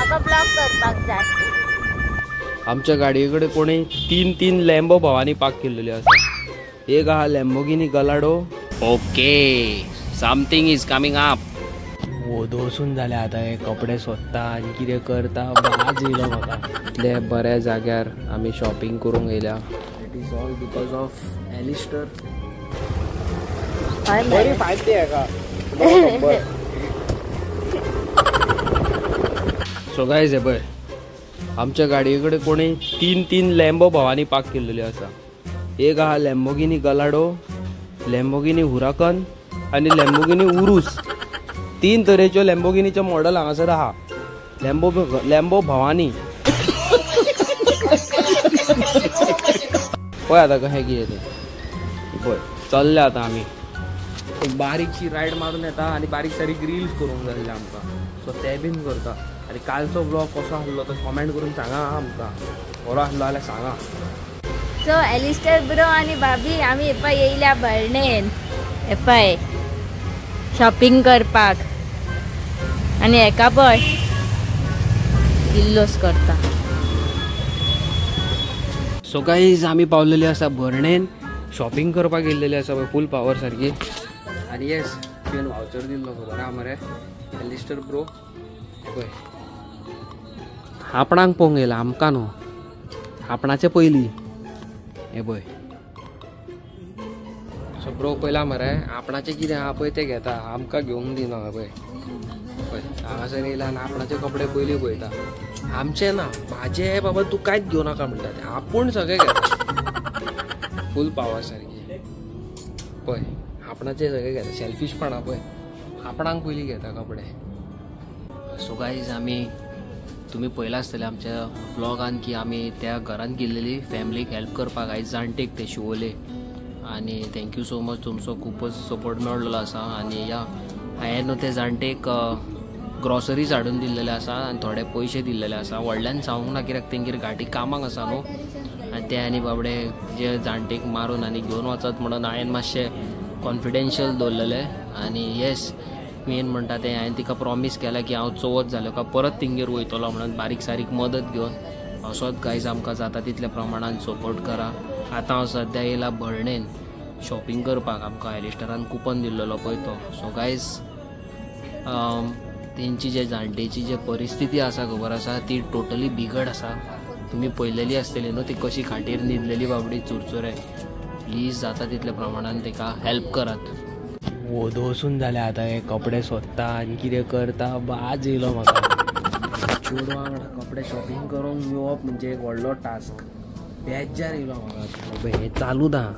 ताका ब्लॉक करपाक जाय. आमच्या गाडये कडेन कोणी 3 3 लॅम्बो भावांनी पार्क केल्लेली आसा. एक आहा Lamborghini Gallardo. Okay, something is coming up. वोदोसून जाले आतां हे कपडे सोदता आनी कितें करता वाज येयलो म्हाका. इतले बऱ्या जाग्यार आमी शॉपिंग करूंक येयल्या. It is all because of Alistair. बरी फायन ती हेका. सो गायज हे पळय आमच्या गाडये कडेन कोणी 3 3 लॅम्बो भावांनी पार्क केल्लेली आसा. एक आहा लॅम्बोगिनी गलाडो, लॅम्बोगिनी हुराकन आनी लॅम्बोगिनी उरूस. 3 तरेच्यो लॅम्बोगिनीचे मॉडल हांगासर आहा. लॅम्बो लॅम्बो भवानी. पळय आतां कशें कितें तें पळय. चल्ले आतां आमी एक बारीकशी रायड मारून येता आनी बारीक सारीक रिल्स करूंक जाय आमकां. सो ते बीन करता. आनी कालचो ब्लॉग कसो आसलो तो कॉमेंट करून सांगा आमकां. बरो आसलो जाल्यार सांगा. सो एलिस्टर ब्रो आनी भाभी आमी हेपय येयल्या भरणेन हेपय शॉपिंग करपाक. आनी हेका पळय इल्लोस करता. सो गायज आमी पावलेली आसा भरणेन शॉपिंग करपाक येयल्लेली आसा पळय फूल पावर सारकी. आनी येस तुवें वावचर दिल्लो खबर आहा मरे एलिस्टर ब्रो. पळय आपणाक पळोवंक येयला आमकां न्हू, आपणाचे पयलीं. हे पळय सो ब्रो पयला मरे आपणाचें कितें आहा पळय तें घेता, आमकां घेवंक दिना. पळय पळय हांगासर येयला आनी आपणाचे कपडे पयलीं पळयता. आमचे ना म्हाजे बाबा तूं कांयच घेवं नाका म्हणटा ते, आपूण सगळें घेता फूल पावर सारकी. पळय आपणाचे सगळे घेता, सेल्फिशपणा पळय, आपणाक पयलीं घेता कपडे. सो गायज आमी तुमी पळयलां आसतलें आमच्या ब्लॉगान की आमी त्या घरान गेल्लेली फॅमिलीक हेल्प करपाक आयज जाणटेक ते शिवोले. आनी thank you so much, तुमचो खूबच सपोर्ट मेळ्ळो आसा. आनी या हांवें न्हू ते जाणटेक ग्रॉसरीज हाडून दिल्लेले आसा आनी थोडे पयशे दिल्लेले आसा. व्हडल्यान सांगूंक ना कित्याक तेंगेर गाडी कामाक आसा न्हू. आनी ते आनी बाबडे जे जाणटेक मारून आनी घेवन वचत म्हणून हांवें मातशें कॉन्फिडेन्शियल दवरलेलें. आनी येस मेन म्हणटा तें हांवें तिका प्रॉमीस केलां की हांव चवथ जाल्यो काय परत तिंगेर वयतलो म्हणून बारीक सारीक मदत घेवन. असोच गायज आमकां जाता तितल्या प्रमाणान सपोर्ट करा. आतां हांव सद्या येयला भरणेन शॉपिंग करपाक. आमकां एलिस्टरान कुपन दिल्लेलो पळय तो. सो गायज तेंची जे जाणटेची जे परिस्थिती आसा खबर आसा ती टोटली बिगड आसा. तुमी पळयलेली आसतली न्हू ती कशी खाटीर न्हिदलेली बाबडी चुरचुरे. प्लीज जाता तितल्या प्रमाणान तेका हेल्प करात. वोदोसून जाले आतां हे कपडे सोदता आनी कितें करता वाज येयलो म्हाका. चेडवा वांगडा कपडे शॉपिंग करूंक येवप म्हणजे एक व्हडलो टास्क. बेजार येयलो म्हाका. हें चालूच आहा,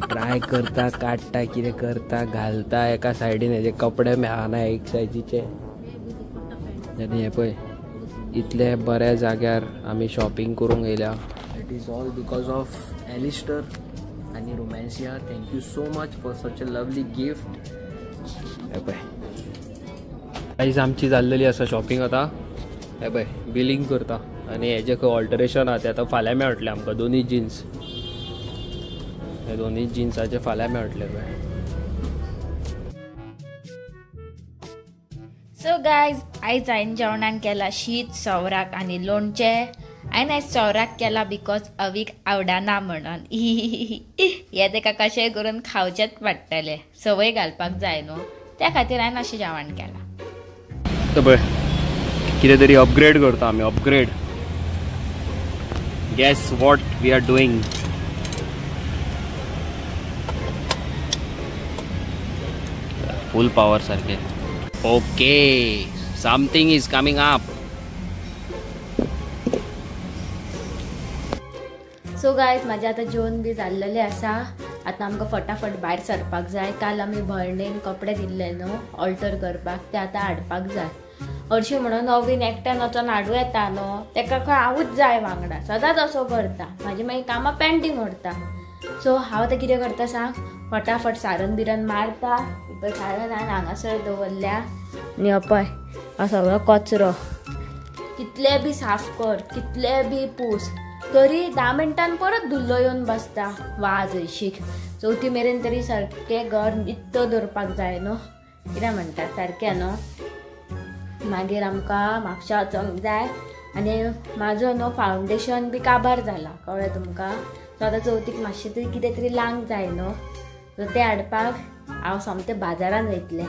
ट्राय करता काडटा कितें करता घालता एका सायडीन. हेजे कपडे मेळना एक सायजीचे. आनी हें पळय इतले बऱ्या जाग्यार आमी शॉपिंग करूंक येयल्या. It is all because of Alistair आनी Romancia. Thank you so much for such a lovely gift. हे पळय आयज आमची जाल्लेली आसा शॉपिंग. आतां हे पळय बिलींग करता आनी हेजे खंय ऑल्टरेशन आहा तें आतां फाल्यां मेळटलें आमकां. दोनूय जिन्स, हे दोनूय जिन्साचे फाल्यां मेळटले पळय. सो गायज आयज हांवें जेवणाक केला शीत सवराक आनी लोणचें. हांवें आयज सवराक केला because अवीक आवडना म्हणून. हें तेका कशेंय करून खावचेंच पडटलें, संवय घालपाक जाय न्हू, त्या खातीर हांवें अशें जेवण केलां. पळय कितें तरी अपग्रेड करता आमी. Upgrade. Guess what we are doing. Full power सारके. Okay, something is coming up. So guys म्हाजें आतां जेवण बी जाल्लेलें आसा. आतां आमकां फटाफट भायर सरपाक जाय. काल आमी भरणेन कपडे दिल्ले न्हू ऑल्टर करपाक, ते आतां हाडपाक जाय. हरशीं म्हणून अवीन एकट्यान वचोन हाडूं येता न्हू, तेका खंय हांवूच जाय वांगडा, सदांच असो करता. म्हाजी मागीर कामां पेंडींग उरता. सो हांव आतां कितें करता सांग, फटाफट सारण बिरण मारता. पळय सारण हांवें हांगासर दवरल्या आनी पळय हो सगळो कचरो कितले बी साफ कर कितले बी पूस तरी 10 मिनटान परत धुल्लो येवन बसता. वाज हरशीक चवथी मेरेन तरी सारकें घर नित्त दवरपाक जाय न्हू, कितें म्हणटा सारकें न्हू. मागीर आमकां म्हापशा वचोंक जाय आनी म्हाजो न्हू फावंडेशन बी काबार जाला कळ्ळें तुमकां. सो आतां चवथीक मातशें तरी कितें तरी लावंक जाय न्हू, सो तें हाडपाक हांव सोमतें बाजारान वयतलें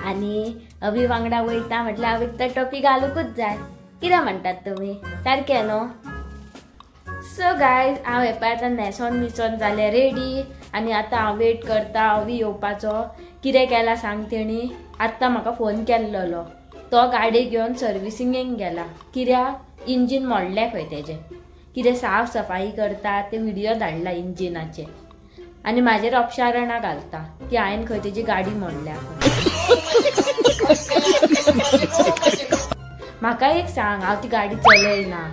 आनी अभी वांगडा वयता म्हटल्यार अवीक तर टोपी घालूंकूच जाय. कितें म्हणटात तुमी, सारकें न्हू? सो गायज हांव हें पळय आतां न्हेसोन मिसोन जालें रेडी आनी आतां हांव वेट करता अवी येवपाचो. कितें केलां सांग तेणी आत्तां म्हाका फोन केल्लो, तो गाडी घेवन सर्विसिंगेक गेला कित्याक इंजीन मोडलें खंय तेजें, कितें साफ सफाई करता ते व्हिडियो धाडला इंजिनाचे आनी म्हाजेर अपशारणां घालता की हांवें खंय तेजी गाडी मोडल्या. म्हाका एक सांग, हांव ती गाडी चलयना,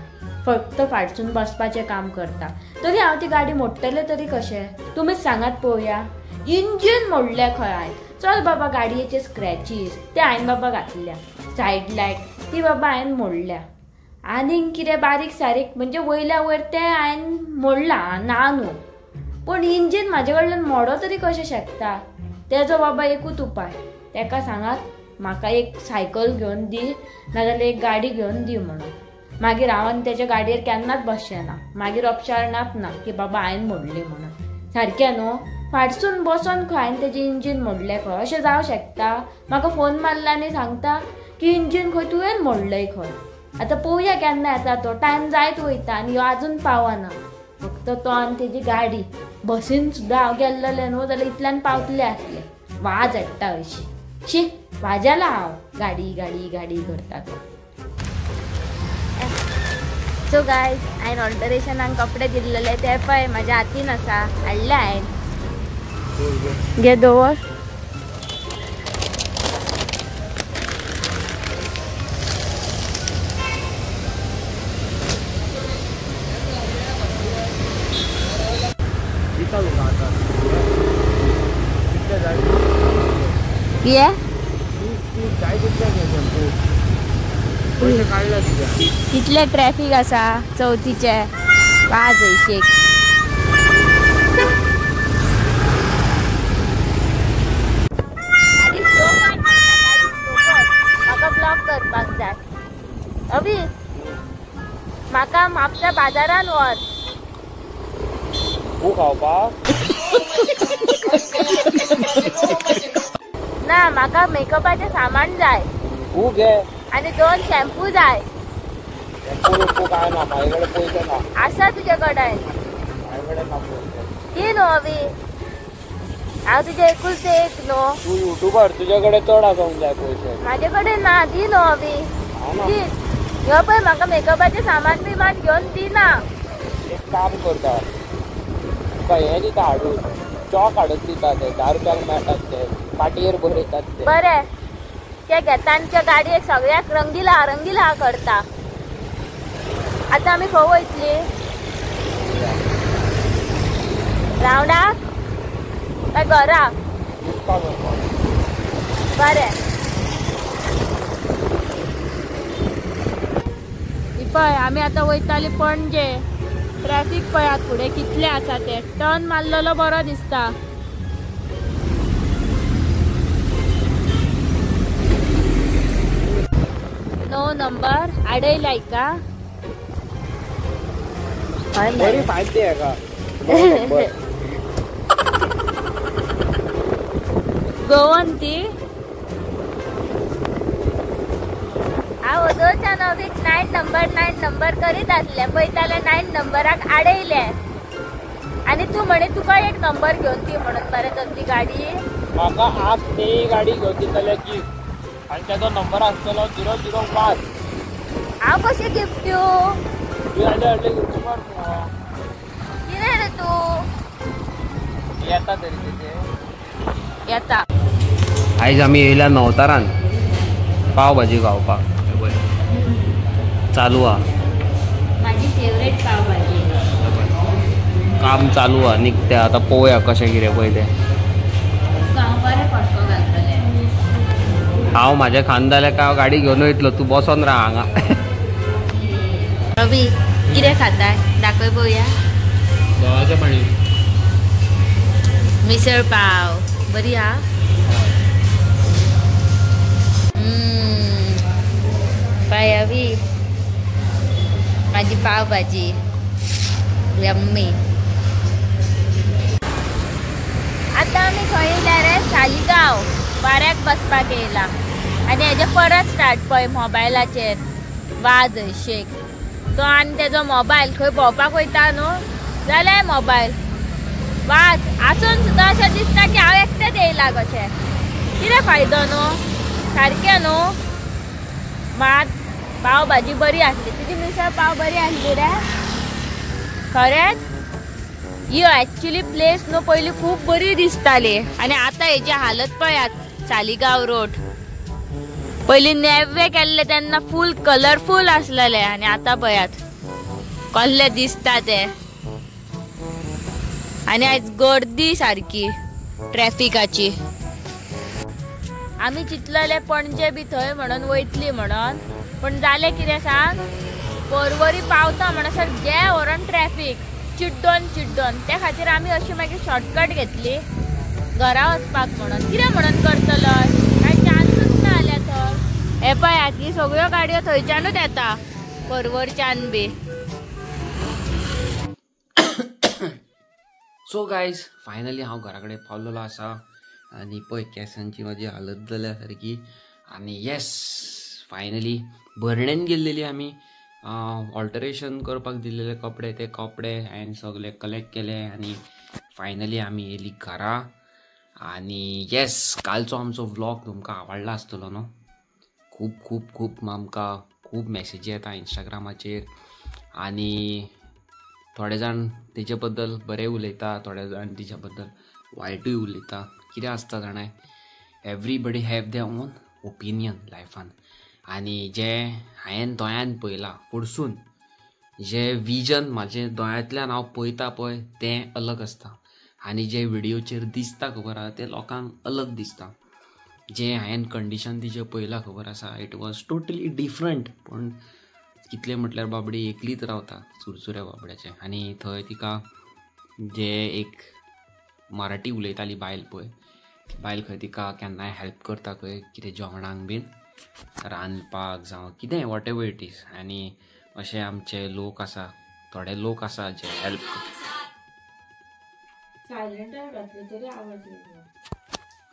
फक्त फाटसून बसपाचें काम करता, तरी हांव ती गाडी मोडटलें तरी कशें? तुमीच सांगात पळोवया. इंजीन मोडलें खंय हांवें, चल बाबा गाडयेचे स्क्रॅचीस ते हांवें बाबा घातल्या, सायड लायट ती बाबा हांवें मोडल्या, आनीक कितें बारीक सारीक म्हणजे वयल्या वयर तें हांवें मोडलां ना न्हू, पूण इंजीन म्हाजे कडल्यान मोडो तरी कशें शकता? तेजो बाबा एकूच उपाय, तेका सांगात म्हाका एक सायकल घेवन दी नाजाल्यार एक गाडी घेवन दी म्हणून. मागीर हांव आनी तेच्या गाडयेर केन्नाच बसचें ना, मागीर अपशारणांत ना की बाबा हांवें मोडली म्हणून. सारकें न्हू? फाटसून बसोन खंय हांवें तेजें इंजीन मोडलें खंय, अशें जावं शकता? म्हाका फोन मारला आनी सांगता की इंजीन खंय तुवें मोडलें खंय. आतां पळोवया केन्ना येता तो, टायम जायत वयता आनी ह्यो आजून पावना. फक्त तो आनी तेजी गाडी, बसीन सुद्दां हांव गेल्लें न्हू जाल्यार इतल्यान पावतलें आसलें. वाज हाडटा अशी, शी वाजेला हांव गाडी गाडी गाडी करता तो. सो गायज हांवें ऑल्टरेशनाक कपडे दिल्लेले ते पळय म्हाज्या हातीन आसा, हाडले हांवें. घे दवर. कितले ट्रॅफिक आसा चवथीचे, वाज हयशेक. म्हाका ब्लॉक करपाक जाय. अभी म्हाका म्हापशा बाजारान व्हर. खावपाक ना, म्हाका मेकअपाचें सामान जाय आनी 2 शॅम्पू जाय. काय ना माझ्याकडे पैसे ना. आसा तुजे कडेन? दी न्हू अभी, हांव तुजे एकूच ते एक न्हू. तू युट्यूबर, तुझ्याकडे चड आसूंक जाय पैसे. म्हाजे कडेन ना, दी न्हू अभी दी. ह्यो पळय म्हाका मेकअपाचें सामान बिमान घेवन दिना. एक काम करता, तुका हें दिता हाडून, चॉक हाडून दिता, ते 10 रुपयांक मेळटात, ते पाटयेर बरयतात ते. बरें ते घेता आनी त्या गाडयेक सगळ्याक रंगीला रंगीला करता. आतां आमी खंय वयतली? रावंडाक काय घरा? बरें पळय आमी आतां वयताली पणजे. ट्रॅफिक पळयात फुडें कितलें आसा तें. टर्न मारलेलो बरो दिसता. नो नंबर आडयलाय का? बरी फायन ती हेका. गोवन ती. हांव वदोळच्यान अवीक 9 नंबर 9 नंबर करीत आसलें, पळयतालें 9 नंबराक आडयलें आनी तूं म्हणे तुका एक नंबर घेवन दी म्हणून. बरें तसली गाडी म्हाका आज ती गाडी घेवन दितले गिफ्ट आनी तेजो नंबर आसतलो 005. हांव कशें गिफ्ट दिवं? युट्यूबर कितें रे तूं येता तरी तेजे येता. आयज आमी येयल्या नवतारान पाव भाजी खावपाक. चालू आ माझी फेवरेट पाव भाजी. काम चालू आ निघते आता, पळोवया कशें कितें पळय तें. हांव म्हाजें खान जाल्यार काय गाडी घेवन वयतलो, तूं बसोन राव हांगा. रवी कितें खाताय दाखय पळोवया. गव्हाचें पाणी, मिसळ पाव बरी आ. मायावी माझी पावभाजी यम्मी. आता आमी खंय येयल्या रे, सालिगांव वाऱ्याक बसपाक येयला. आनी हेजे परत स्टार्ट पळय मोबायलाचेर वाज शेक तो आनी तेजो मोबायल खंय भोंवपाक वयता न्हू जाल्यार मोबायल वाज आसून सुद्दां अशें दिसता की हांव एकटेंच येयला कशें. कितें फायदो न्हू, सारकें न्हू. मात पाव भाजी बरी आसली, तुजी मिसळ पाव बरी आसली रे खरेंच. ही एक्चुअली प्लेस न्हू पयलीं खूब बरी दिसताली आनी आतां हेजी हालत पळयात. सालिगांव रोड पयलीं नेवे केल्ले तेन्ना फूल कलरफूल आसलेले आनी आतां पळयात कसले दिसता ते. आनी आयज गर्दी सारकी ट्रॅफिकाची. आमी चिंतलेले पणजे बी थंय म्हणून वयतली म्हणून, पूण जालें कितें सांग, पर्वरी पावता म्हणसर गे व्हरोन ट्रॅफीक चिड्डोन चिड्डोन. त्या खातीर आमी अशी मागीर शॉर्टकट घेतली घरा वचपाक म्हणून. कितें म्हणून करतलो, कांय चान्सूच ना जाल्यार थंय. हे पळयात ही सगळ्यो गाडयो थंयच्यानूच येता पर्वरच्यान बी. सो गायज फायनली हांव घरा कडेन पावलेलो आसा आनी पळय केंसांची म्हाजी हालत जाल्या सारकी. आनी येस फायनली भरणेन गेल्लेली आमी ऑल्टरेशन करपाक दिल्लेले कपडे, ते कपडे हांवें सगळे कलेक्ट केले आनी फायनली आमी येयली घरा. आनी येस कालचो आमचो व्लॉग तुमकां आवडला आसतलो न्हू. खूब खूब खूब आमकां खूब मॅसेजी येता इंस्टाग्रामाचेर आनी थोडे जाण तेजे बद्दल बरें उलयता, थोडे जाण तिच्या बद्दल वायटूय उलयता. कितें आसता जाणां, everybody have their own opinion लायफान. आनी जें हांवें दोळ्यान पळयलां कडसून, जें विजन म्हाजें दोळ्यांतल्यान हांव पळयता पळय तें अलग आसता आनी जें व्हिडियोचेर दिसता खबर आसा तें लोकांक अलग दिसता. जें हांवें कंडिशन तिचें पळयलां खबर आसा, it was totally different. पूण कितलें म्हटल्यार बाबडी एकलीच रावता चुरचुऱ्या बाबड्याचें. आनी थंय तिका जे एक मराठी उलयताली बायल पळय, बायल खंय तिका केन्नाय हेल्प करता खंय कितें जेवणाक बीन रांदपाक जावं कितें what ever it is. आनी अशे आमचे लोक आसा, थोडे लोक आसा जे हेल्प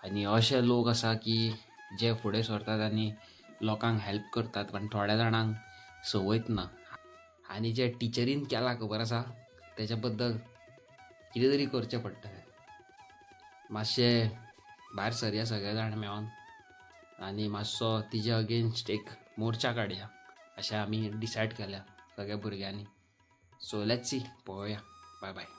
आनी अशे लोक आसा की जे फुडें सरतात आनी लोकांक हेल्प करतात, पण थोड्या जाणांक संवयच ना. आनी जे टिचरीन केलां खबर आसा तेच्या बद्दल कितें तरी करचें पडटलें. मातशें भायर सरया सगळे जाण मेळोन आनी मातसो तिजे अगेन्स्ट एक मोर्चा काडया अशें आमी डिसायड केल्या सगळ्या भुरग्यांनी. सो let's see, पळोवया. Bye bye.